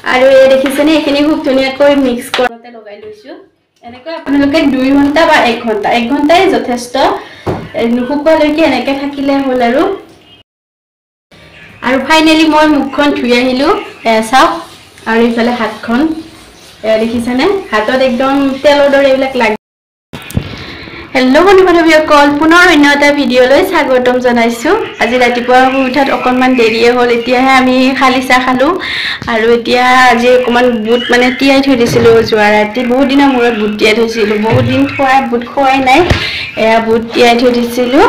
আৰু এই দেখিছেনে এইখিনি খুব ধুনীয়াকৈ মিক্স কৰোঁতে লগাই লৈছোঁ। এনেকৈ আপোনালোকে 2 ঘণ্টা বা 1 ঘণ্টা, 1 ঘণ্টাই যথেষ্ট, নুশুকোৱালৈকে এনেকৈ থাকিলে হ'ল আৰু। আৰু ফাইনেলি মই মুখখন ধুই আহিলোঁ, চাওক। আৰু ইফালে হাতখন দেখিছেনে, হাতত একদম তেলৰ দৰে এইবিলাক লাগে। হেল্ল' বন্ধু বান্ধৱীসকল, পুনৰ অন্য এটা ভিডিঅ'লৈ স্বাগতম জনাইছোঁ। আজি ৰাতিপুৱা শুই উঠাত অকণমান দেৰিয়ে হ'ল, এতিয়াহে আমি খালী চাহ খালোঁ। আৰু এতিয়া আজি অকণমান বুট মানে তিয়াই থৈ দিছিলোঁ যোৱা ৰাতি, বহুত দিনৰ মূৰত বুট তিয়াই থৈছিলোঁ, বহুত দিন খোৱা বুট খোৱাই নাই, এয়া বুট তিয়াই থৈ দিছিলোঁ।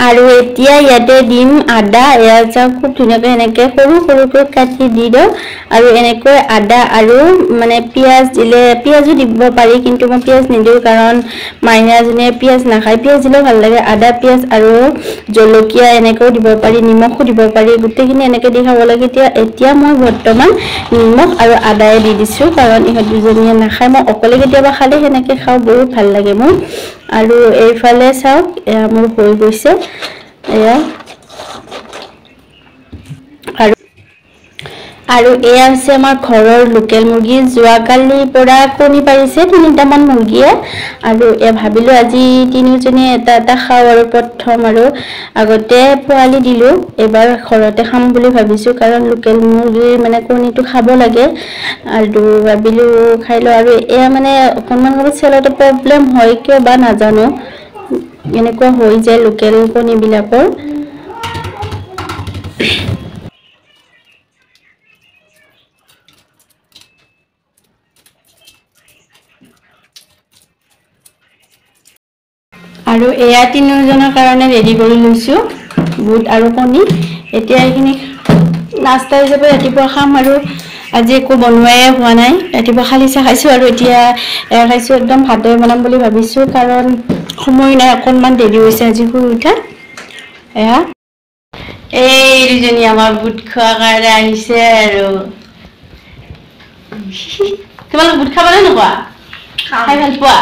আৰু এতিয়া ইয়াতে দিম আদা, এয়া চাওক খুব ধুনীয়াকৈ এনেকৈ সৰু সৰুকৈ কাটি দি দিওঁ। আৰু এনেকৈ আদা আৰু মানে পিঁয়াজ দিলে, পিঁয়াজো দিব পাৰি, কিন্তু মই পিঁয়াজ নিদিওঁ কাৰণ মাইনাজনীয়ে পিঁয়াজ নাখায়। পিঁয়াজ দিলেও ভাল লাগে, আদা পিঁয়াজ আৰু জলকীয়া এনেকৈও দিব পাৰি, নিমখো দিব পাৰি, গোটেইখিনি এনেকৈ দি খাব লাগে। এতিয়া মই বৰ্তমান নিমখ আৰু আদায়ে দি দিছোঁ, কাৰণ ইহঁত দুজনীয়ে নাখায়। মই অকলে কেতিয়াবা খালে সেনেকৈ খাওঁ, বহুত ভাল লাগে মোৰ। আৰু এইফালে চাওক এয়া মোৰ হৈ গৈছে এয়া। আৰু এয়া হৈছে আমাৰ ঘৰৰ লোকেল মুৰ্গী, যোৱাকালিৰ পৰা কণী পাৰিছে 3টামান মুৰ্গীয়ে। আৰু এয়া ভাবিলোঁ আজি তিনিওজনীয়ে এটা এটা খাওঁ আৰু প্ৰথম, আৰু আগতে পোৱালি দিলোঁ, এইবাৰ ঘৰতে খাম বুলি ভাবিছোঁ, কাৰণ লোকেল মুৰ্গীৰ মানে কণীটো খাব লাগে। আৰু ভাবিলোঁ খাই লওঁ। আৰু এয়া মানে অকণমান চেলতে প্ৰব্লেম হয় কিয় বা নাজানো, এনেকুৱা হৈ যায় লোকেল কণীবিলাকৰ। আৰু এয়া তিনিওজনৰ কাৰণে ৰেডি কৰি লৈছোঁ বুট আৰু কণী। এতিয়া এইখিনি নাস্তা হিচাপে ৰাতিপুৱা খাম। আৰু আজি একো বনোৱাই হোৱা নাই, ৰাতিপুৱা খালী চাহ খাইছোঁ আৰু এতিয়া এয়া খাইছোঁ। একদম ভাতে বনাম বুলি ভাবিছোঁ, কাৰণ সময় নাই, অকণমান দেৰি হৈছে আজি শুই উঠা। এয়া এই দুজনী আমাৰ বুট খোৱাৰ কাৰণে আহিছে। আৰু তোমালোক বুট খাবনে নোখোৱা? খাই ভাল পোৱা?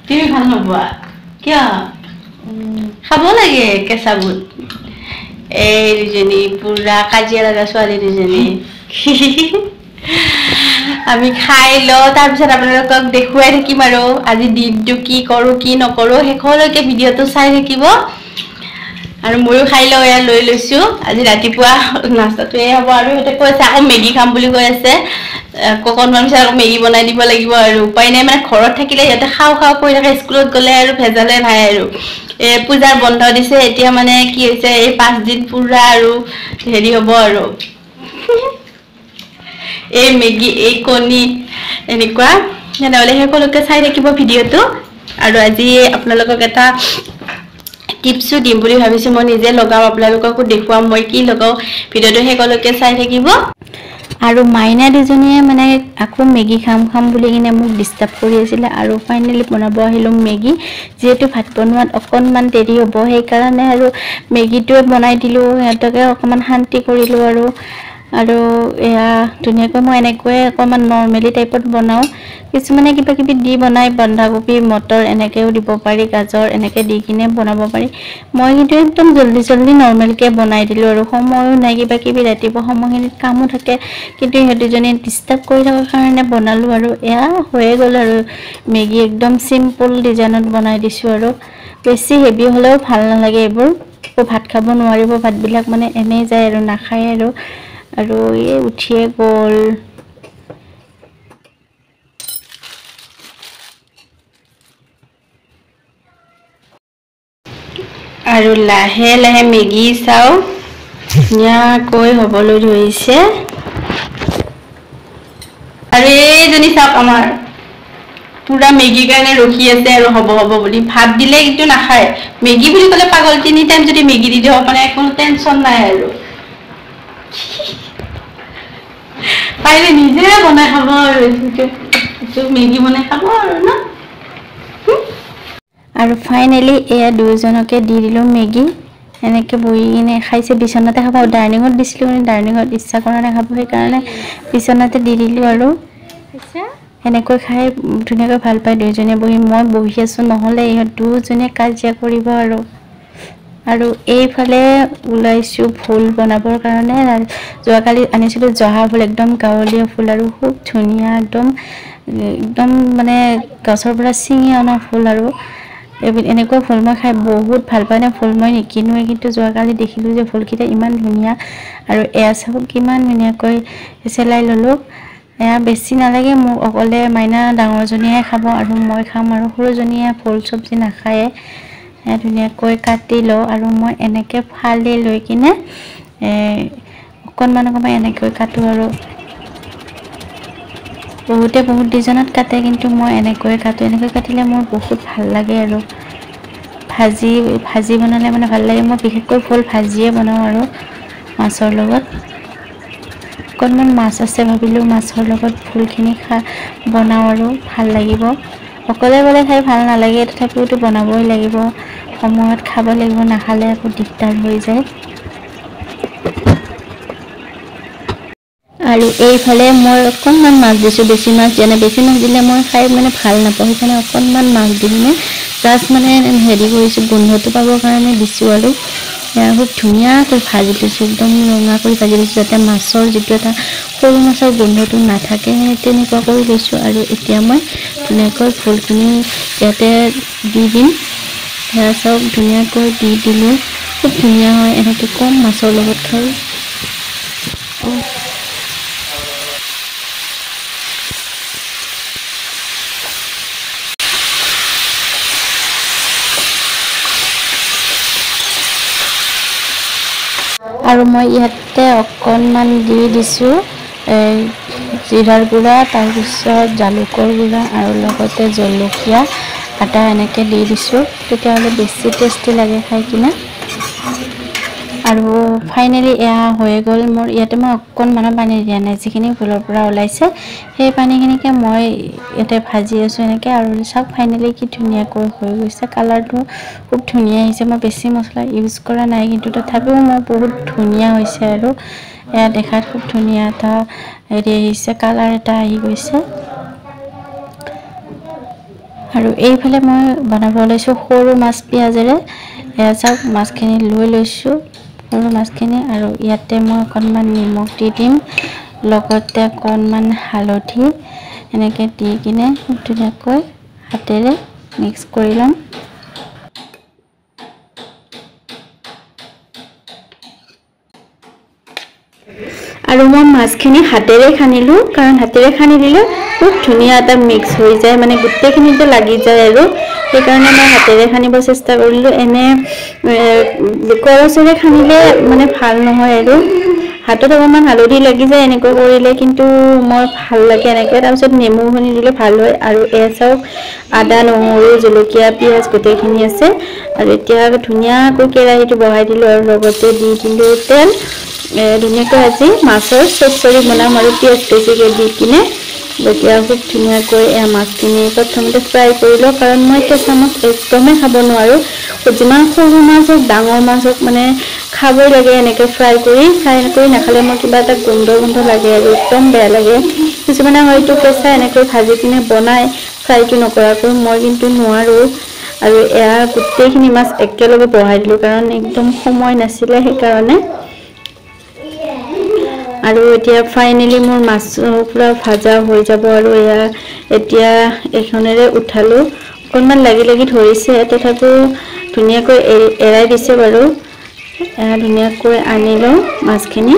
তুমি ভাল নোপোৱা কিয়? খাব লাগে কেঁচা বুট। এই দুজনী পুৰা কাজিয়া লগা ছোৱালী দুজনী। আমি খাই লওঁ, তাৰপিছত আপোনালোকক দেখুৱাই থাকিম আৰু আজি দিনটো কি কৰোঁ কি নকৰোঁ, শেষলৈকে ভিডিঅ'টো চাই থাকিব। আৰু ময়ো খাই লওঁ, এয়া লৈ লৈছোঁ। আজি ৰাতিপুৱা নাস্তাটোৱে হ'ব। আৰু সিহঁতে কৈ আছে আকৌ মেগী খাম বুলি কৈ আছে, আকৌ অকণমান পিছত আকৌ মেগী বনাই দিব লাগিব আৰু উপায় নাই। মানে ঘৰত থাকিলে সিহঁতে খাওঁ খাওঁ কৰি থাকে, স্কুলত গ'লে আৰু ভেজালে নাই। আৰু এই পূজাৰ বন্ধ দিছে, এতিয়া মানে কি হৈছে এই 5 দিন পূৰা আৰু হেৰি হ'ব আৰু এই মেগী এই কণী এনেকুৱা। তেনেহ'লে সকলোকে চাই থাকিব ভিডিঅ'টো। আৰু আজি আপোনালোকক এটা টিপছো দিম বুলি ভাবিছোঁ, মই নিজে লগাম, আপোনালোককো দেখুৱাম মই কি লগাওঁ। ভিডিঅ'টো শেষলৈকে চাই থাকিব। আৰু মাইনা দুজনীয়ে মানে আকৌ মেগী খাম খাম বুলি কিনে মোক ডিষ্টাৰ্ব কৰি আছিলে। আৰু ফাইনেলি বনাব আহিলোঁ মেগী, যিহেতু ভাত বনোৱাত অকণমান দেৰি হ'ব, সেইকাৰণে আৰু মেগীটোৱে বনাই দিলোঁ, সিহঁতকে অকণমান শান্তি কৰিলোঁ। আৰু আৰু এয়া ধুনীয়াকৈ মই এনেকৈয়ে অকণমান নৰ্মেলি টাইপত বনাওঁ। কিছুমানে কিবা কিবি দি বনায়, বন্ধাকবি মটৰ এনেকৈও দিব পাৰি, গাজৰ এনেকৈ দি কিনে বনাব পাৰি। মই কিন্তু একদম জল্দি জল্দি নৰ্মেলকৈ বনাই দিলোঁ আৰু সময়ো নাই, কিবা কিবি ৰাতিপুৱা সময়খিনিত কামো থাকে, কিন্তু ইহঁত দুজনীয়ে ডিষ্টাৰ্ব কৰি থকাৰ কাৰণে বনালোঁ। আৰু এয়া হৈয়ে গ'ল আৰু মেগী একদম চিম্পল ডিজাইনত বনাই দিছোঁ। আৰু বেছি হেভি হ'লেও ভাল নালাগে এইবোৰ, আকৌ ভাত খাব নোৱাৰিব, ভাতবিলাক মানে এনেই যায় আৰু নাখায়। আৰু আৰু এই উঠিয়ে গ'ল। আৰু লাহে লাহে মেগী চাওঁ ধুনীয়াকৈ হ'বলৈ ধৰিছে। আৰু এইজনী চাওক আমাৰ পুৰা মেগীৰ কাৰণে ৰখি আছে আৰু হ'ব হ'ব বুলি। ভাত দিলে কিন্তু নাখায়, মেগী বুলি ক'লে পাগল। 3 টাইম যদি মেগী দি দিওঁ মানে কোনো টেনশ্যন নাই আৰু, পাৰিলে নিজে বনাই খাব আৰু মেগী বনাই খাব আৰু ন। আৰু ফাইনেলি এয়া দুয়োজনকে দি দিলোঁ মেগী, এনেকৈ বহি কিনে খাইছে। বিচনাতে খাব, ডাইনিঙত দিছিলোঁ মানে ডাইনিঙত ইচ্ছা কৰা নাই খাব, সেইকাৰণে বিচনাতে দি দিলোঁ। আৰু এনেকৈ খাই ধুনীয়াকৈ ভাল পায় দুয়োজনীয়ে বহি। মই বহি আছোঁ, নহ'লে ইহঁত দুয়োজনীয়ে কাজিয়া কৰিব আৰু। আৰু এইফালে ওলাইছোঁ ফুল বনাবৰ কাৰণে। যোৱাকালি আনিছিলোঁ জহা ফুল, একদম গাঁৱলীয়া ফুল আৰু খুব ধুনীয়া, একদম একদম মানে গছৰ পৰা ছিঙি অনা ফুল। আৰু এনেকুৱা ফুল মই খাই বহুত ভাল পাওঁ। ফুল মই নিকিনোৱে, কিন্তু যোৱাকালি দেখিলোঁ যে ফুলকেইটা ইমান ধুনীয়া। আৰু এয়া চাওক কিমান ধুনীয়াকৈ চেলাই ল'লোঁ। এয়া বেছি নালাগে মোক, অকলে মাইনা ডাঙৰজনীয়ে খাব আৰু মই খাম, আৰু সৰুজনীয়ে ফুল চব্জি নাখায়ে। ধুনীয়াকৈ কাটি লওঁ আৰু মই এনেকৈ ফালি লৈ কিনে অকণমান অকণমান এনেকৈ কাটোঁ। আৰু বহুতে বহুত ডিজাইনত কাটে, কিন্তু মই এনেকৈ কাটোঁ। এনেকৈ কাটিলে মোৰ বহুত ভাল লাগে আৰু ভাজি ভাজি বনালে মানে ভাল লাগে। মই বিশেষকৈ ফুল ভাজিয়ে বনাওঁ আৰু মাছৰ লগত। অকণমান মাছ আছে, ভাবিলোঁ মাছৰ লগত ফুলখিনি বনাওঁ আৰু ভাল লাগিব। অকলে অকলে খাই ভাল নালাগে, তথাপিওতো বনাবই লাগিব, সময়ত খাব লাগিব, নাখালে আকৌ দিগদাৰ হৈ যায়। আৰু এইফালে মই অকণমান মাছ দিছোঁ, বেছি মাছ দিয়া নাই। বেছি মাছ দিলে মই খাই মানে ভাল নাপাওঁ, সেইকাৰণে অকণমান মাছ দি কিনে জাষ্ট মানে হেৰি কৰিছোঁ, গোন্ধটো পাবৰ কাৰণে দিছোঁ। আৰু খুব ধুনীয়াকৈ ভাজি লৈছোঁ, একদম ৰঙা কৰি ভাজি লৈছোঁ, যাতে মাছৰ যিটো এটা সৰু মাছৰ গোন্ধটো নাথাকে, তেনেকুৱা কৰি লৈছোঁ। আৰু এতিয়া মই ধুনীয়াকৈ ফুলখিনি ইয়াতে দি দিম। সেয়া চাওক ধুনীয়াকৈ দি দিলোঁ, খুব ধুনীয়া হয় এনেকৈ কম মাছৰ লগত খাই। আৰু মই ইয়াতে অকণমান দি দিছোঁ জিৰাৰ গুড়া, তাৰপিছত জালুকৰ গুড়া আৰু লগতে জলকীয়া আটা এনেকৈ দি দিছোঁ, তেতিয়াহ'লে বেছি টেষ্টি লাগে খাই কিনে। আৰু ফাইনেলি এয়া হৈ গ'ল মোৰ। ইয়াতে মই অকণমানো পানী দিয়া নাই, যিখিনি ফুলৰ পৰা ওলাইছে সেই পানীখিনিকে মই ইয়াতে ভাজি আছোঁ এনেকৈ। আৰু চাওক ফাইনেলি কি ধুনীয়াকৈ হৈ গৈছে, কালাৰটো খুব ধুনীয়া আহিছে। মই বেছি মছলা ইউজ কৰা নাই, কিন্তু তথাপিও মোৰ বহুত ধুনীয়া হৈছে। আৰু এয়া দেখাত খুব ধুনীয়া এটা হেৰি আহিছে, কালাৰ এটা আহি গৈছে। আৰু এইফালে মই বনাব লৈছোঁ সৰু মাছ পিঁয়াজেৰে। এয়া চাওক মাছখিনি লৈ লৈছোঁ, সৰু মাছখিনি। আৰু ইয়াতে মই অকণমান নিমখ দি দিম, লগতে অকণমান হালধি এনেকৈ দি কিনে ধুনীয়াকৈ হাতেৰে মিক্স কৰি ল'ম। আৰু মই মাছখিনি হাতেৰে খানিলোঁ, কাৰণ হাতেৰে খানি দিলে খুব ধুনীয়া এটা মিক্স হৈ যায়, মানে গোটেইখিনিতে লাগি যায় আৰু সেইকাৰণে মই হাতেৰে খানিব চেষ্টা কৰিলোঁ। এনে কৰচেৰে খানিলে মানে ভাল নহয় আৰু হাতত অকণমান হালধি লাগি যায় এনেকৈ কৰিলে, কিন্তু মই ভাল লাগে এনেকৈ। তাৰপিছত নেমুখিনি দিলে ভাল হয়। আৰু এয়া চাওক আদা নহৰু জলকীয়া পিঁয়াজ গোটেইখিনি আছে। আৰু এতিয়া ধুনীয়াকৈ কেৰাহীটো বহাই দিলোঁ আৰু লগতে দি দিলোঁ তেল। ধুনীয়াকৈ আজি মাছৰ চচ্চৰি বনাম আৰু পিঁয়াজ বেছিকৈ দি কিনে। এতিয়া খুব ধুনীয়াকৈ এয়া মাছখিনি প্ৰথমতে ফ্ৰাই কৰি লওঁ, কাৰণ মই কেঁচা মাছ একদমেই খাব নোৱাৰোঁ। যিমান সৰু মাছ হওক ডাঙৰ মাছ হওক মানে খাবই লাগে এনেকৈ ফ্ৰাই কৰি। ফ্ৰাই কৰি নাখালে মোৰ কিবা এটা গোন্ধ গোন্ধ লাগে আৰু একদম বেয়া লাগে। কিছুমানে হয়তো কেঁচা এনেকৈ ভাজি কিনে বনায় ফ্ৰাইটো নকৰাকৈ, মই কিন্তু নোৱাৰোঁ। আৰু এয়া গোটেইখিনি মাছ একেলগে বহাই দিলোঁ, কাৰণ একদম সময় নাছিলে সেইকাৰণে। আৰু এতিয়া ফাইনেলি মোৰ মাছ পুৰা ভাজা হৈ যাব। আৰু এয়া এতিয়া এইখনেৰে উঠালোঁ, অকণমান লাগি লাগি ধৰিছে, তথাপিও ধুনীয়াকৈ এৰাই দিছে বাৰু। ধুনীয়াকৈ আনি লওঁ মাছখিনি।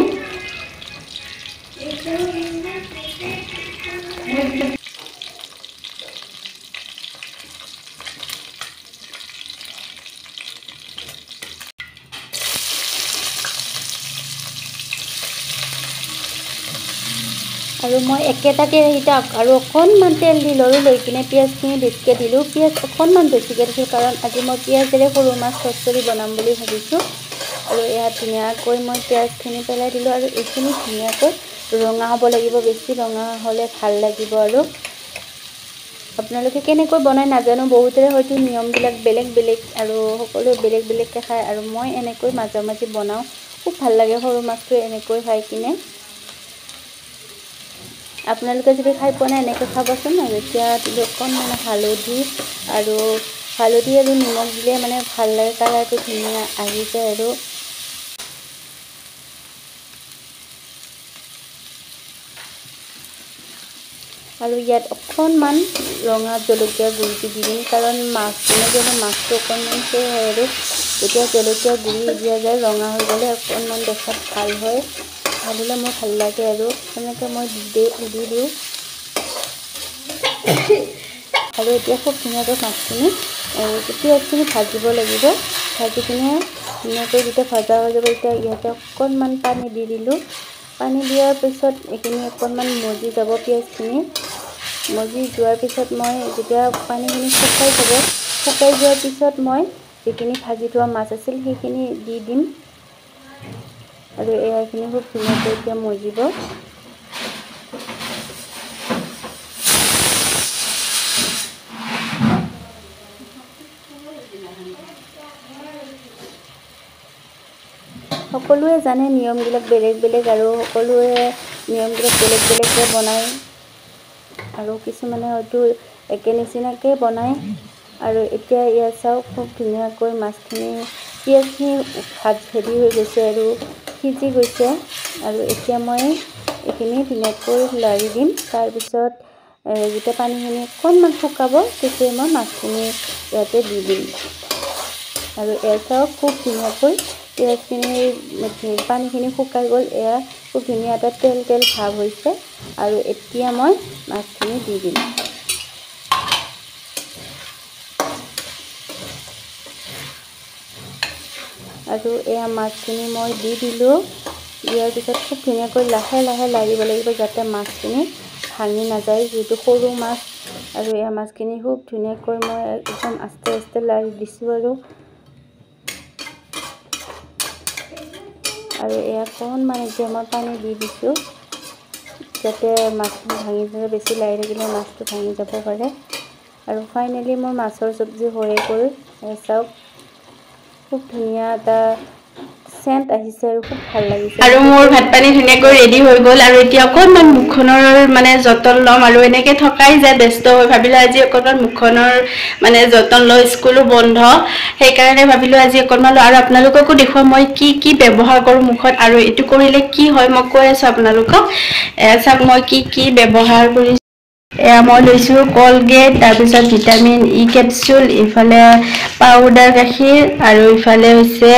আৰু মই একেটা কেৰাহীতে আৰু অকণমান তেল দি ল'লোঁ, লৈ কিনে পিঁয়াজখিনি বেছিকৈ দিলোঁ। পিঁয়াজ অকণমান বেছিকৈ দিছোঁ, কাৰণ আজি মই পিঁয়াজেৰে সৰু মাছ চচ্চৰি বনাম বুলি ভাবিছোঁ। আৰু এয়া ধুনীয়াকৈ মই পিঁয়াজখিনি পেলাই দিলোঁ। আৰু এইখিনি ধুনীয়াকৈ ৰঙা হ'ব লাগিব, বেছি ৰঙা হ'লে ভাল লাগিব। আৰু আপোনালোকে কেনেকৈ বনায় নাজানো, বহুতৰে হয়তো নিয়মবিলাক বেলেগ বেলেগ আৰু সকলোৱে বেলেগ বেলেগকৈ খায়। আৰু মই এনেকৈ মাজে মাজে বনাওঁ, খুব ভাল লাগে সৰু মাছটো এনেকৈ খাই কিনে। আপোনালোকে যদি খাই পোৱা নাই এনেকৈ খাবচোন। আৰু এতিয়া দিলোঁ অকণমান হালধি আৰু হালধি আৰু নিমখ দিলে মানে ভাল লাগে, কালাৰটো ধুনীয়া আহি যায়। আৰু আৰু ইয়াত অকণমান ৰঙা জলকীয়া গুড়িটো দি দিম, কাৰণ মাছ যেনে মাছটো অকণমান সেই হয় আৰু যেতিয়া জলকীয়া গুড়ি দিয়া যায় ৰঙা হৈ গ'লে অকণমান দেখাত ভাল হয়, ভাল হ'লে মোৰ ভাল লাগে আৰু তেনেকৈ মই দি দিওঁ। আৰু এতিয়া খুব ধুনীয়াকৈ মাছখিনি পিঁয়াজখিনি ভাজিব লাগিব। ভাজি কিনে ধুনীয়াকৈ যেতিয়া ভজা হৈ যাব তেতিয়া ইয়াতে অকণমান পানী দি দিলোঁ। পানী দিয়াৰ পিছত এইখিনি অকণমান মজি যাব, পিঁয়াজখিনি মজি যোৱাৰ পিছত মই যেতিয়া পানীখিনি শুকাই যাব, শুকাই যোৱাৰ পিছত মই যিখিনি ভাজি থোৱা মাছ আছিল সেইখিনি দি দিম। আৰু এইখিনি খুব ধুনীয়াকৈ এতিয়া মজিব। সকলোৱে জানে নিয়মবিলাক বেলেগ বেলেগ আৰু সকলোৱে নিয়মবিলাক বেলেগ বেলেগকৈ বনায় আৰু কিছুমানে হয়তো একে নিচিনাকৈ বনায়। আৰু এতিয়া ইয়াত চাওক খুব ধুনীয়াকৈ মাছখিনি পিঁয়াজখিনি ভাত হেৰি হৈ গৈছে আৰু সিজি গৈছে। আৰু এতিয়া মই এইখিনি ধুনীয়াকৈ লাৰি দিম। তাৰপিছত যেতিয়া পানীখিনি অকণমান শুকাব তেতিয়া মই মাছখিনি ইয়াতে দি দিম। আৰু এয়া চাওক খুব ধুনীয়াকৈ পিঁয়াজখিনি পানীখিনি শুকাই গ'ল, এয়া খুব ধুনীয়া এটা তেল তেল ভাৱ হৈছে। আৰু এতিয়া মই মাছখিনি দি দিম। আৰু এয়া মাছখিনি মই দি দিলোঁ। দিয়াৰ পিছত খুব ধুনীয়াকৈ লাহে লাহে লাৰিব লাগিব যাতে মাছখিনি ভাঙি নাযায়, যিহেতু সৰু মাছ। আৰু এয়া মাছখিনি খুব ধুনীয়াকৈ মই একদম আস্তে আস্তে লাৰি দিছোঁ। আৰু আৰু এয়া অকণমান এতিয়া মই পানী দি দিছোঁ যাতে মাছখিনি ভাঙি নাযায়, বেছি লাৰি থাকিলে মাছটো ভাঙি যাব পাৰে। আৰু ফাইনেলি মোৰ মাছৰ চব্জি হৈয়ে গ'ল। চাওক খুব ধুনীয়া এটা চেণ্ট আহিছে আৰু খুব ভাল লাগিছে। আৰু মোৰ ভাত পানী ধুনীয়াকৈ ৰেডি হৈ গ'ল। আৰু এতিয়া অকণমান মুখখনৰ মানে যতন ল'ম। আৰু এনেকৈ থকাই যায় ব্যস্ত হৈ, ভাবিলোঁ আজি অকণমান মুখখনৰ মানে যতন লওঁ, স্কুলো বন্ধ সেইকাৰণে ভাবিলোঁ আজি অকণমান লওঁ। আৰু আপোনালোককো দেখুৱাম মই কি কি ব্যৱহাৰ কৰোঁ মুখত আৰু এইটো কৰিলে কি হয় মই কৈ আছোঁ আপোনালোকক। চাওক মই কি কি ব্যৱহাৰ কৰিছোঁ। এয়া মই লৈছোঁ কলগেট, তাৰপিছত ভিটামিন ই কেপচুল, ইফালে পাউডাৰ গাখীৰ, আৰু ইফালে হৈছে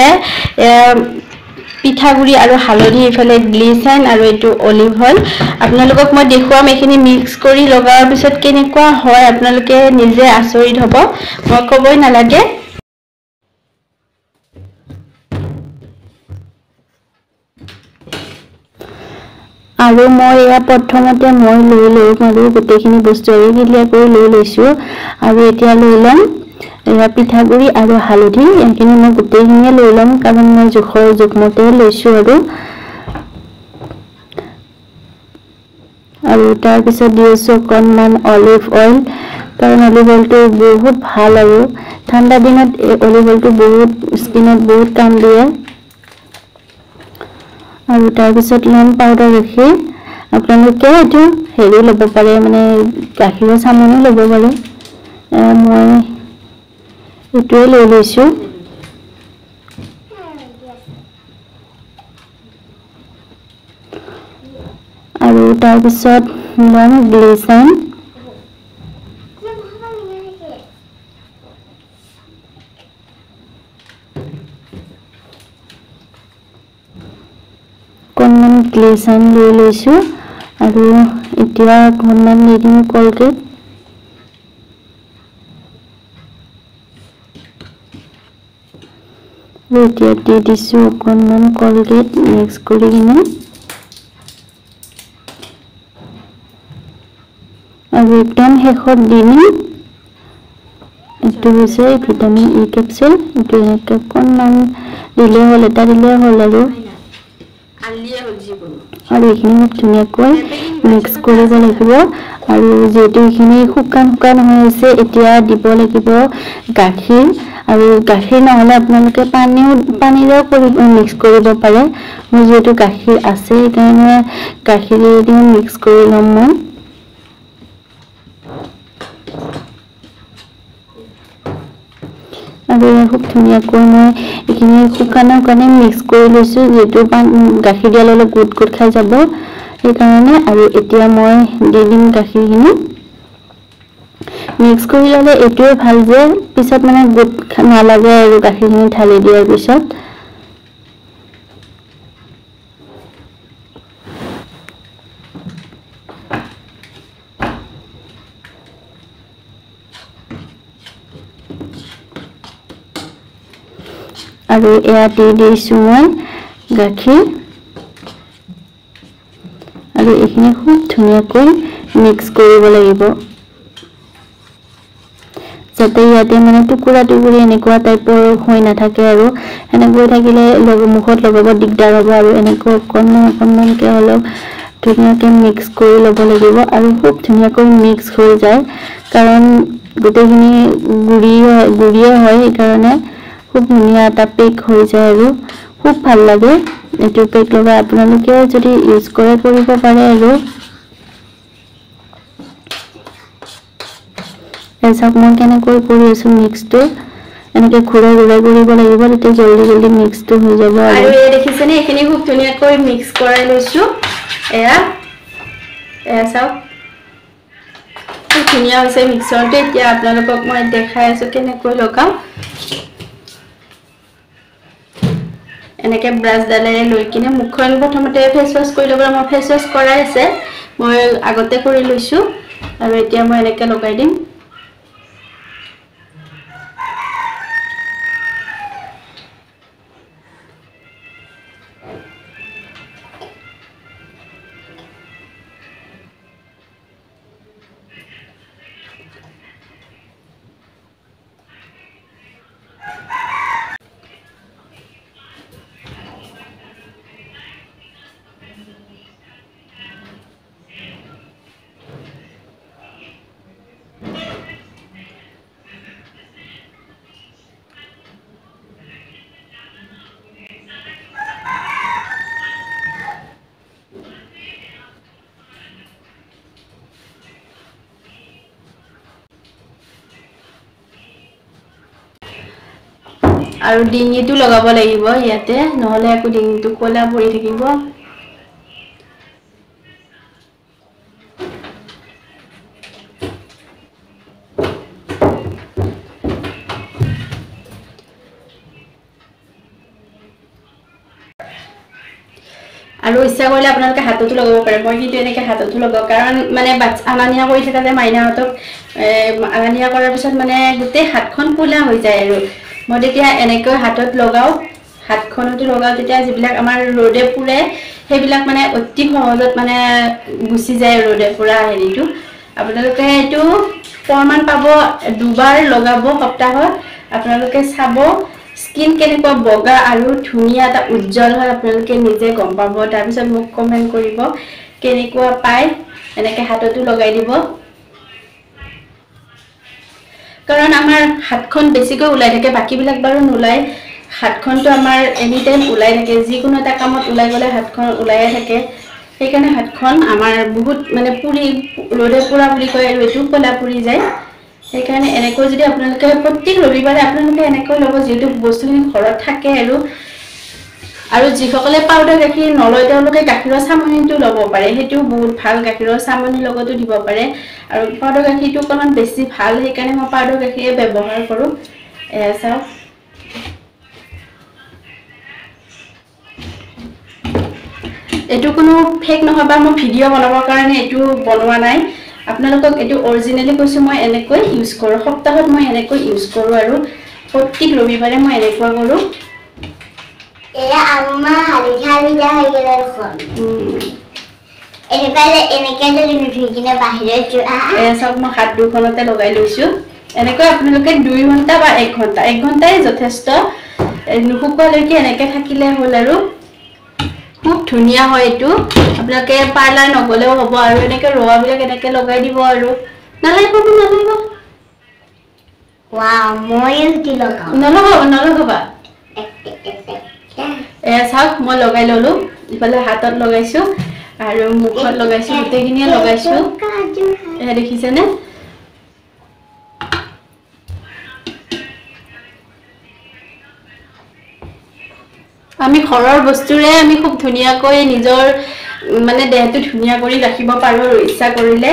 পিঠাগুড়ি আৰু হালধি, ইফালে গ্লিচাইন আৰু এইটো অলিভ অইল। আপোনালোকক মই দেখুৱাম এইখিনি মিক্স কৰি লগাৰ পিছত কেনেকুৱা হয়, আপোনালোকে নিজে আচৰিত হ'ব, মই ক'বই নালাগে। আৰু মই এয়া প্ৰথমতে মই লৈ ল'ম আৰু গোটেইখিনি বস্তু আৰু ক্লিয়াৰ কৰি লৈ লৈছোঁ। আৰু এতিয়া লৈ ল'ম এয়া পিঠাগুড়ি আৰু হালধি, এইখিনি মই গোটেইখিনিয়ে লৈ ল'ম কাৰণ মই জোখৰ জোখমতে লৈছোঁ। আৰু আৰু তাৰপিছত দি আছোঁ অকণমান অলিভ অইল, কাৰণ অলিভ অইলটো বহুত ভাল আৰু ঠাণ্ডা দিনত এই অলিভ অইলটো বহুত স্কিনত বহুত কাম দিয়ে। আৰু তাৰপিছত ল'ম পাউডাৰ গাখীৰ। আপোনালোকে এইটো হেৰি ল'ব পাৰে, মানে গাখীৰৰ চামনি ল'ব পাৰে, মই এইটোৱে লৈ লৈছোঁ। আৰু তাৰপিছত ল'ম গ্লিচাইন। অকণমান গ্লিচাইন লৈ লৈছোঁ। আৰু এতিয়া অকণমান দি দিম কলগেট। এতিয়া দি দিছোঁ অকণমান কলগেট মিক্স কৰি কিনে। আৰু একদম শেষত দি দিম এইটো হৈছে ভিটামিন ই কেপচুল। এইটো এনেকৈ অকণমান দিলেই হ'ল, এটা দিলেই হ'ল। আৰু আৰু এইখিনি মোক ধুনীয়াকৈ মিক্স কৰিব লাগিব। আৰু যিহেতু এইখিনি শুকান শুকান হৈ আছে, এতিয়া দিব লাগিব গাখীৰ। আৰু গাখীৰ নহ'লে আপোনালোকে পানীৰেও মিক্স কৰিব পাৰে। মোৰ যিহেতু গাখীৰ আছে সেইকাৰণে গাখীৰেদি মিক্স কৰি ল'ম মই। আৰু খুব ধুনীয়াকৈ মই এইখিনি শুকানৰ কাৰণে মিক্স কৰি লৈছোঁ, যিহেতু গাখীৰ দিয়াৰ লগে গোট গোট খাই যাব সেইকাৰণে। আৰু এতিয়া মই দি দিম গাখীৰখিনি। মিক্স কৰি ল'লে এইটোৱে ভাল যে পিছত মানে গোট নালাগে আৰু গাখীৰখিনি ঢালি দিয়াৰ পিছত। আৰু এয়া দি দিছোঁ মই গাখীৰ। আৰু এইখিনি খুব ধুনীয়াকৈ মিক্স কৰিব লাগিব, যাতে ইয়াতে মানে টুকুৰা টুকুৰি এনেকুৱা টাইপৰ হৈ নাথাকে। আৰু সেনেকৈ থাকিলে মুখত লগাব দিগদাৰ হ'ব। আৰু এনেকৈ অকণমান অকণমানকৈ অলপ ধুনীয়াকৈ মিক্স কৰি ল'ব লাগিব। আৰু খুব ধুনীয়াকৈ মিক্স হৈ যায়, কাৰণ গোটেইখিনি গুড়িয়ে হয়, সেইকাৰণে খুব ধুনীয়া এটা পেক হৈ যায় আৰু খুব ভাল লাগে এইটো পেক লগাই। আপোনালোকেও যদি ইউজ কৰে কৰিব পাৰে। আৰু চাওক মই কেনেকৈ কৰি আছোঁ মিক্সটো, এনেকৈ ঘূৰাই ঘূৰাই কৰিব লাগিব, তেতিয়া জল্দি জল্দি মিক্সটো হৈ যাব। আৰু এই দেখিছেনে, এইখিনি খুব ধুনীয়াকৈ মিক্স কৰাই লৈছোঁ। এয়া এয়া চাওক খুব ধুনীয়া হৈছে মিক্সৰটো। এতিয়া আপোনালোকক মই দেখাই আছোঁ কেনেকৈ লগাওঁ। এনেকৈ ব্ৰাছডালেৰে লৈ কিনে মুখখন প্ৰথমতে ফেচ ৱাছ কৰি ল'ব। মই ফেচ ৱাছ কৰাই আছে, মই আগতে কৰি লৈছোঁ। আৰু এতিয়া মই এনেকৈ লগাই দিম। আৰু ডিঙিটো লগাব লাগিব ইয়াতে, নহ'লে আকৌ ডিঙিটো ক'লা পৰি থাকিব। আৰু ইচ্ছা কৰিলে আপোনালোকে হাততো লগাব পাৰে। মই কিন্তু এনেকৈ হাততো লগাওঁ, কাৰণ মানে বাচ্চা অনা নিয়া কৰি থকা যায়, মাইনাহঁতক অনা নিয়া কৰাৰ পিছত মানে গোটেই হাতখন ক'লা হৈ যায়। আৰু মই তেতিয়া এনেকৈ হাতত লগাওঁ, হাতখনতো লগাওঁ, তেতিয়া যিবিলাক আমাৰ ৰ'দে পুৰে সেইবিলাক মানে অতি সহজত মানে গুচি যায় ৰ'দে পুৰা হেৰিটো। আপোনালোকে এইটো প্ৰমাণ পাব, দুবাৰ লগাব সপ্তাহত, আপোনালোকে চাব স্কিন কেনেকুৱা বগা আৰু ধুনীয়া এটা উজ্জ্বল হয়, আপোনালোকে নিজে গম পাব। তাৰপিছত মোক কমেণ্ট কৰিব কেনেকুৱা পায়। এনেকৈ হাততো লগাই দিব, কাৰণ আমাৰ হাতখন বেছিকৈ ওলাই থাকে, বাকীবিলাক বাৰু নোলায়। হাতখনটো আমাৰ এনি টাইম ওলাই থাকে, যিকোনো এটা কামত ওলাই গ'লে হাতখন ওলায়ে থাকে। সেইকাৰণে হাতখন আমাৰ বহুত মানে পুৰি ৰ'দে পোৰা বুলি কয়, আৰু এইটো ক'লা পুৰি যায়। সেইকাৰণে এনেকৈ যদি আপোনালোকে প্ৰত্যেক ৰবিবাৰে আপোনালোকে এনেকৈ ল'ব, যিহেতু বস্তুখিনি ঘৰত থাকে। আৰু আৰু যিসকলে পাউডাৰ গাখীৰ নলয় তেওঁলোকে গাখীৰৰ চামনিটো ল'ব পাৰে, সেইটোও বহুত ভাল, গাখীৰৰ চামনিৰ লগতো দিব পাৰে। আৰু পাউডাৰ গাখীৰটো অকণমান বেছি ভাল, সেইকাৰণে মই পাউডাৰ গাখীৰে ব্যৱহাৰ কৰোঁ। এয়া চাওক, এইটো কোনো ফেক নহয় বা মই ভিডিঅ' বনাবৰ কাৰণে এইটো বনোৱা নাই, আপোনালোকক এইটো অৰিজিনেলি কৈছোঁ। মই এনেকৈ ইউজ কৰোঁ, সপ্তাহত মই এনেকৈ ইউজ কৰোঁ আৰু প্ৰত্যেক ৰবিবাৰে মই এনেকুৱা কৰোঁ। চাওক মই হাত দুখনতে লগাই লৈছোঁ। এনেকৈ আপোনালোকে 2 ঘণ্টা বা 1 ঘণ্টা, 1 ঘণ্টাই যথেষ্ট, নুশুকোৱালৈকে এনেকৈ থাকিলে হ'ল। আৰু খুব ধুনীয়া হয় এইটো, আপোনালোকে পাৰ্লাৰ নগ'লেও হ'ব। আৰু এনেকৈ ৰৱাবিলাক এনেকৈ লগাই দিব আৰু নালাগিব নালাগিব নলগাব নলগাবা। এয়া চাওক মই লগাই ল'লোঁ, ইফালে হাতত লগাইছোঁ আৰু মুখত লগাইছোঁ, গোটেইখিনিয়ে লগাইছোঁ। এয়া দেখিছেনে? আমি ঘৰৰ বস্তুৰে আমি খুব ধুনীয়াকৈ নিজৰ মানে দেহটো ধুনীয়া কৰি ৰাখিব পাৰোঁ আৰু ইচ্ছা কৰিলে।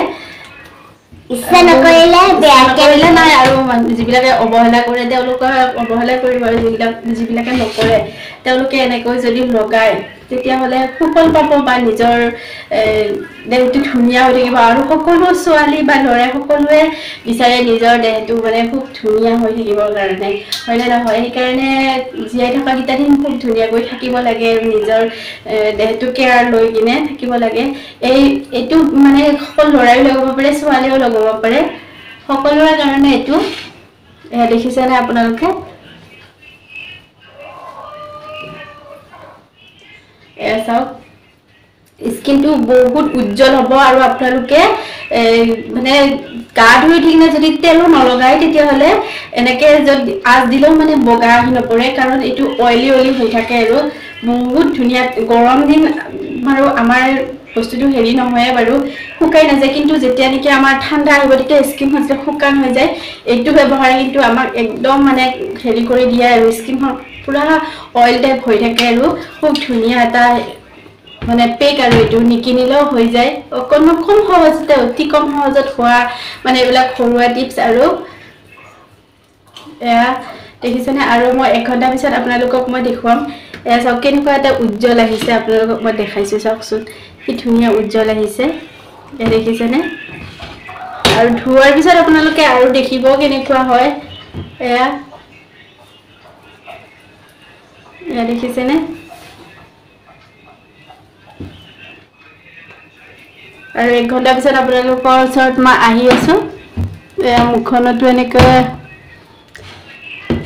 ইচ্ছা নকৰিলে বেয়া কৰিলে নাই আৰু যিবিলাকে অৱহেলা কৰে তেওঁলোকে অৱহেলা কৰিব, আৰু যিবিলাকে নকৰে তেওঁলোকে এনেকৈ যদি লগায় তেতিয়াহ'লে সুফল পাব বা নিজৰ দেহটো ধুনীয়া হৈ থাকিব। আৰু সকলো ছোৱালী বা ল'ৰাই সকলোৱে বিচাৰে নিজৰ দেহটো মানে খুব ধুনীয়া হৈ থাকিবৰ কাৰণে, হয়নে নহয়? সেইকাৰণে জীয়াই থকা কেইটা দিন খুব ধুনীয়াকৈ থাকিব লাগে আৰু নিজৰ দেহটো কেয়াৰ লৈ কিনে থাকিব লাগে। এইটো মানে সকলো ল'ৰাইও লগাব পাৰে, ছোৱালীয়েও লগাব পাৰে, সকলোৰে কাৰণে এইটো। দেখিছেনে আপোনালোকে? এয়া চাওক, স্কিনটো বহুত উজ্জ্বল হ'ব। আৰু আপোনালোকে মানে গা ধুই উঠি কিনে যদি তেলো নলগায় তেতিয়াহ'লে এনেকৈ যদি আঁচ দিলেও মানে বগা আহি নপৰে, কাৰণ এইটো অইলি অইলি হৈ থাকে আৰু বহুত ধুনীয়া। গৰম দিন বাৰু আমাৰ বস্তুটো হেৰি নহয়ে বাৰু, শুকাই নাযায়, কিন্তু যেতিয়া নেকি আমাৰ ঠাণ্ডা আহিব তেতিয়া স্কিনখন যেতিয়া শুকান হৈ যায়, এইটো ব্যৱহাৰে কিন্তু আমাক একদম মানে হেৰি কৰি দিয়ে আৰু স্কিনখন পূৰা অইল টাইপ হৈ থাকে আৰু খুব ধুনীয়া এটা মানে পেক। আৰু এইটো নিকিনিলেও হৈ যায়, অকণমান কম সহজতে, অতি কম সহজত হোৱা মানে এইবিলাক ঘৰুৱা টিপছ। আৰু এয়া দেখিছেনে? আৰু মই 1 ঘণ্টাৰ পিছত আপোনালোকক মই দেখুৱাম। এয়া চাওক কেনেকুৱা এটা উজ্জ্বল আহিছে, আপোনালোকক মই দেখাইছোঁ, চাওকচোন কি ধুনীয়া উজ্জ্বল আহিছে। এয়া দেখিছেনে? আৰু ধোৱাৰ পিছত আপোনালোকে আৰু দেখিব কেনেকুৱা হয়। এয়া এয়া দেখিছেনে? আৰু 1 ঘণ্টাৰ পিছত আপোনালোকৰ ওচৰত মই আহি আছোঁ। এয়া মুখখনতো এনেকৈ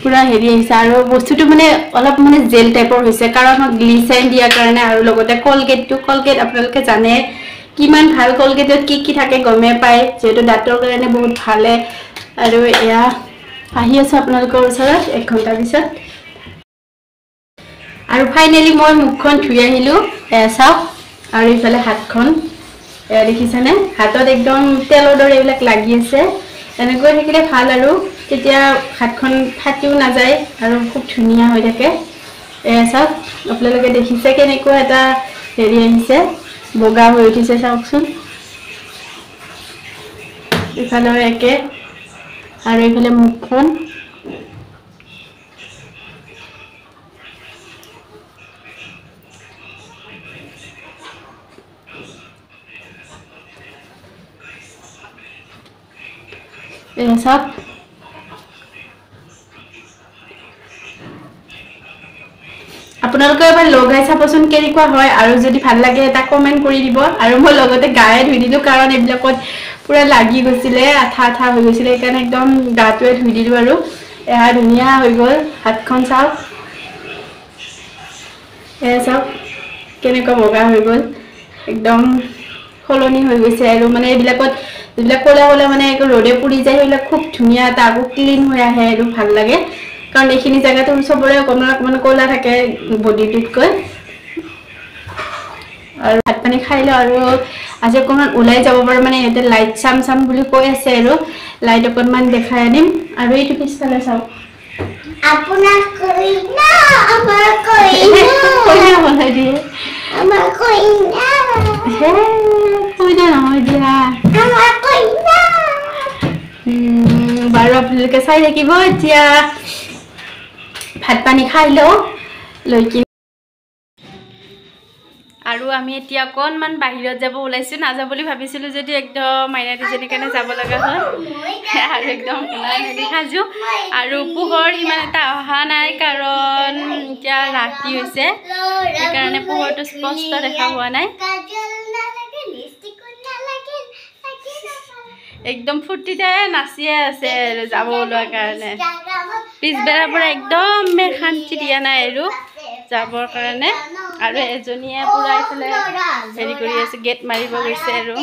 পূৰা হেৰি আহিছে আৰু বস্তুটো মানে অলপ মানে জেল টাইপৰ হৈছে, কাৰণ গ্লিচাৰিন দিয়াৰ কাৰণে। আৰু লগতে কলগেট আপোনালোকে জানে কিমান ভাল, কলগেটত কি কি থাকে গমেই পায়, যিহেতু দাঁতৰ কাৰণে বহুত ভালে। আৰু এয়া আহি আছোঁ আপোনালোকৰ ওচৰত 1 ঘণ্টাৰ পিছত। আৰু ফাইনেলি মই মুখখন ধুই আহিলোঁ, এয়া চাওক। আৰু ইফালে হাতখন এয়া দেখিছেনে? হাতত একদম তেলৰ দৰে এইবিলাক লাগি আছে। এনেকৈ থাকিলে ভাল আৰু তেতিয়া হাতখন ফাটিও নাযায় আৰু খুব ধুনীয়া হৈ থাকে। এয়া চাওক, আপোনালোকে দেখিছে কেনেকুৱা এটা হেৰি আহিছে, বগা হৈ উঠিছে, চাওকচোন। ইফালেও একে, আৰু এইফালে মুখখন। এয়া চাওক, আপোনালোকে এবাৰ লগাই চাবচোন কেনেকুৱা হয়, আৰু যদি ভাল লাগে এটা কমেণ্ট কৰি দিব। আৰু মই লগতে গায়ে ধুই দিলোঁ, কাৰণ এইবিলাকত পূৰা লাগি গৈছিলে, আঠা আঠা হৈ গৈছিলে, সেইকাৰণে একদম গাটোৱে ধুই দিলোঁ। আৰু এয়া ধুনীয়া হৈ গ'ল হাতখন, চাওক। এয়া চাওক কেনেকুৱা বগা হৈ গ'ল, একদম সলনি হৈ গৈছে। আৰু মানে এইবিলাকত যিবিলাক ক'লা ক'লা মানে ৰ'দে পুৰি যায়, সেইবিলাক খুব ধুনীয়া এটা আকৌ ক্লিন হৈ আহে আৰু ভাল লাগে, কাৰণ এইখিনি জেগাটো চবৰে অকণমান অকণমান ক'লা থাকে বডিটোতকৈ। আৰু ভাত পানী খাই লওঁ। আৰু আজি অকণমান ওলাই যাব পাৰোঁ, মানে ইয়াতে লাইট চাম চাম বুলি কৈ আছে আৰু লাইট অকণমান দেখাই আনিম। আৰু এইটো পিছফালে চাওক, আপোনাৰ কইনা, আমাৰ কইনা, কইনা বনাই দিয়ে, আমাৰ কইনা, হে কইনা নহয় দিয়া, আমাৰ কইনা। বাৰু আপোনালোকে চাই থাকিব। এতিয়া ভাত পানী খাই লওঁ লৈ কিনে। আৰু আমি এতিয়া অকণমান বাহিৰত যাব ওলাইছোঁ, নাযাওঁ বুলি ভাবিছিলোঁ যদি একদম মাইনা দুজনীৰ কাৰণে যাব লগা হ'ল। আৰু একদম ওলাই মেলি সাজু। আৰু পোহৰ সিমান এটা অহা নাই, কাৰণ এতিয়া ৰাতি হৈছে, সেইকাৰণে পোহৰটো স্পষ্ট দেখা হোৱা নাই। একদম ফূৰ্তিতে নাচিয়ে আছে আৰু যাব ওলোৱাৰ কাৰণে। পিছবেলাৰ পৰা একদম শান্তি দিয়া নাই আৰু যাবৰ কাৰণে। আৰু এজনীয়ে পুৰা এইফালে হেৰি কৰি আছে, গেট মাৰিব গৈছে। আৰু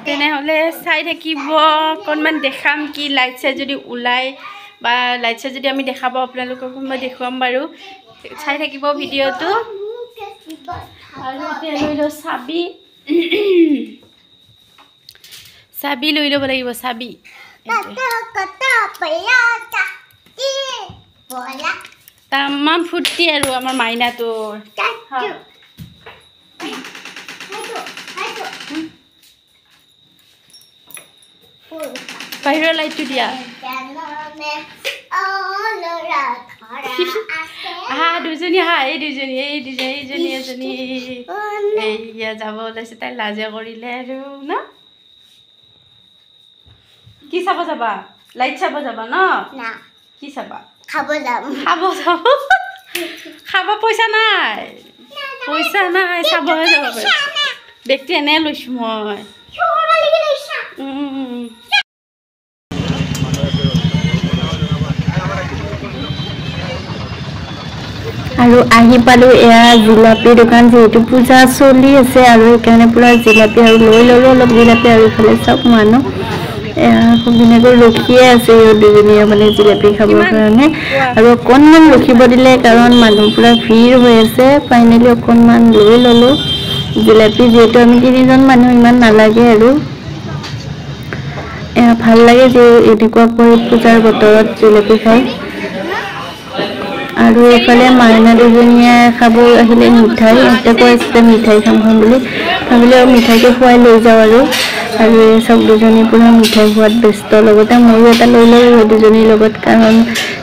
তেনেহ'লে চাই থাকিব, অকণমান দেখাম কি লাইট চাইট যদি ওলায় বা লাইট চাইট যদি আমি দেখাব আপোনালোকক মই দেখুৱাম বাৰু, চাই থাকিব ভিডিঅ'টো। আৰু এতিয়া লৈ লওঁ চাবি, চাবি লৈ ল'ব লাগিব, চাবি। তামাম ফূৰ্তি আৰু আমাৰ মাইনাটোৰ। বাহিৰৰ লাইটটো দিয়া। আহা দুজনী, আহা এই দুজনী, এই দুজনী, এইজনী এজনী এইয়া যাব ওলাইছে। তাই লাজে কৰিলে আৰু ন। কি চাব যাবা? লাইট চাব যাবা ন? কি চাবা? খাব যাম। খাব যাব? খাব পইচা নাই, পইচা নাই, চাবহে যাব। বেগটো এনে লৈছো মই। আৰু আহি পালোঁ এয়া জিলাপি দোকান, যিহেতু পূজা চলি আছে আৰু সেইকাৰণে পূৰা জিলাপি আৰু লৈ ল'লোঁ অলপ জিলাপি। আৰু ইফালে চব মানুহ এয়া খুব ধুনীয়াকৈ ৰখিয়ে আছে ইহঁত দুজনীয়ে মানে জিলাপি খাবৰ কাৰণে। আৰু অকণমান ৰখিব দিলে, কাৰণ মানুহ পূৰা ভিৰ হৈ আছে। ফাইনেলি অকণমান লৈ ল'লোঁ জিলাপি, যিহেতু আমি তিনিজন মানুহ, ইমান নালাগে আৰু। এয়া ভাল লাগে যে এনেকুৱাকৈ পূজাৰ বতৰত জিলাপি খাই। আৰু এইফালে মাইনা দুজনীয়ে খাব আহিলে মিঠাই, ইহঁতে কৈ আছিলে মিঠাই খাম খাম বুলি, ভাবিলে আৰু মিঠাইকে খুৱাই লৈ যাওঁ আৰু। আৰু এই চব দুজনী পূৰা মিঠাই খোৱাত ব্যস্ত, লগতে ময়ো এটা লৈ ল'লোঁ দুজনীৰ লগত, কাৰণ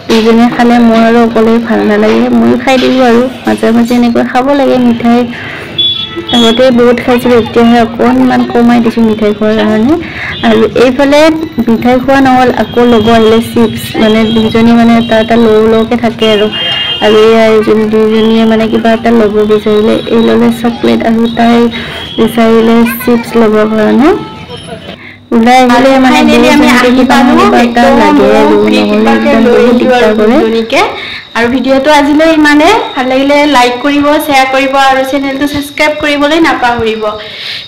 দুজনীয়ে খালে মোৰ আৰু অকলে ভাল নালাগে, ময়ো খাই দিলোঁ আৰু। মাজে মাজে এনেকৈ খাব লাগে মিঠাই, আগতে বহুত খাইছিলোঁ, এতিয়াহে অকণমান কমাই দিছোঁ মিঠাই খোৱাৰ কাৰণে। আৰু এইফালে মিঠাই খোৱা নহ'ল, আকৌ ল'ব আহিলে চিপছ, মানে দুজনী মানে এটা এটা লওঁ লওঁকৈ থাকে আৰু। আৰু এয়া এজনী দুইজনীয়ে মানে কিবা এটা ল'ব বিচাৰিলে, এই ল'লে চকলেট আৰু তাই বিচাৰিলে চিপছ ল'বৰ কাৰণে। ওলাই আহিলে মানে কিবা এটা লাগে আৰু, নহ'লে একদম বহুত দিগদাৰ কৰে। আৰু ভিডিঅ'টো আজিলৈ ইমানে, ভাল লাগিলে লাইক কৰিব, শ্বেয়াৰ কৰিব আৰু চেনেলটো ছাবস্ক্ৰাইব কৰিবলৈ নাপাহৰিব।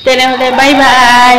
তেনেহ'লে বাই বাই।